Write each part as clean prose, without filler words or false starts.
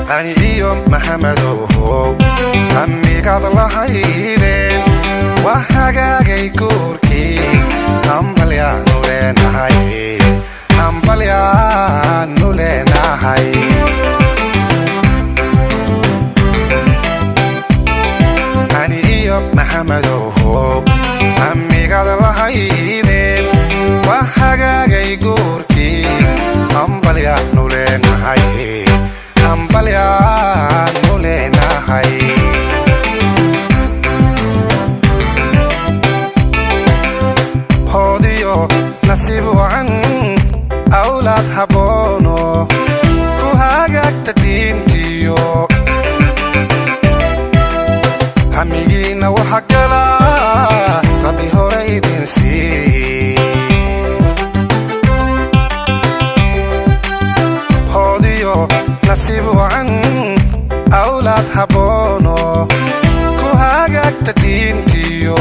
Hani iyo Maxamedow, hamigaad lahaydeen waa hagaagay guurkii. Hambalyaanu leenahay, hambalyaanu leenahay. Hani iyo Maxamedow, hamigaad lahaydeen waa hagaagay guurkii. Hambalyaanu leenahay, hambalyaanu leenahay. Hoodiyo nasiib wacan, awlaad habboono ku hagaagta diintiyo hamigiinna waxa gala Rabbi hore idin sii. Hoodiyo nasiib wacan, awlaad habboono ku hagaagta diintiyo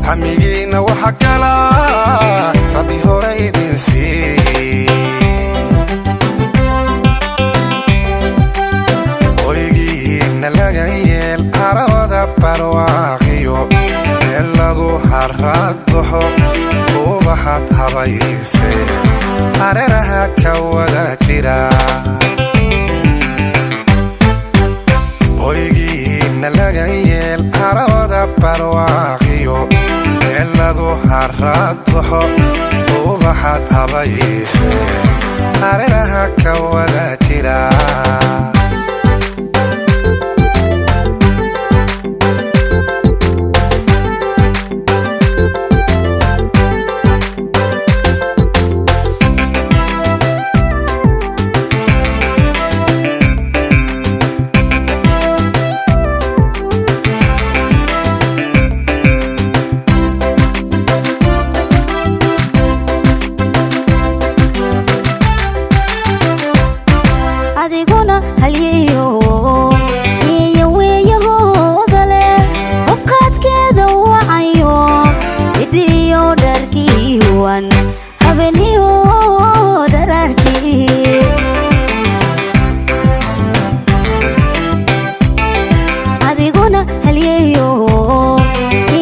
hamigiinna waxa gala Rabbi hore idin sii. Hoygiinna laga yeel harawada barwaaqiyo, meel lagu haraad baxo, ubaxad habayse hareeraha ka wada jira. Hoygiinna laga yeel harawada barwaaqiyo, meel lagu haraad baxo, ubaxad habayse hareeraha ka wada jira. Adiguna halyeeyo iyo weeyahooda leh, hubqaadkeeda wacayo, idiyo dharkiiwan habeeniyo dharaartii. Adiguna halyeeyo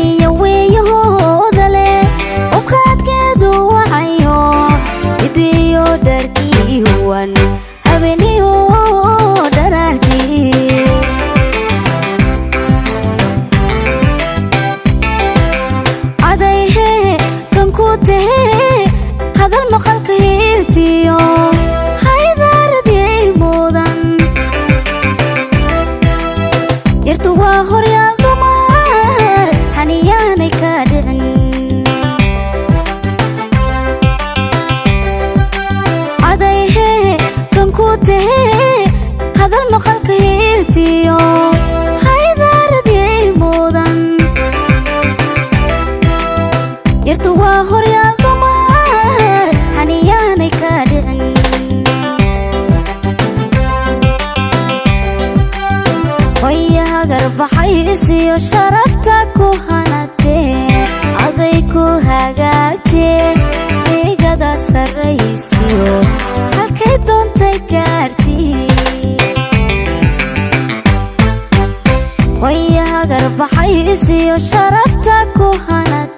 iyo weeyahooda leh, hubqaadkeedu wacayo, idiyo dharkiiwan habeeniyo dharaartii. Adayhe kan ku tahee hadal maqalka hiifiyo haydaaradyay mudan, yartu waa horyaal dumar, haniyaanay ka dhicin. Adayhe kan ku tahee hadal maqalka hiifiyo haydaaradyay mudan, yartu waa horyaal dumar, haniyaanay ka dhicin. Hoya hagarbaxaysiyo sharafta ku hanatee, aday ku hagaagtee, igada sarraysiyo halkay doontay gaartii. Hoya hagarbaxaysiyo sharafta ku hanatee.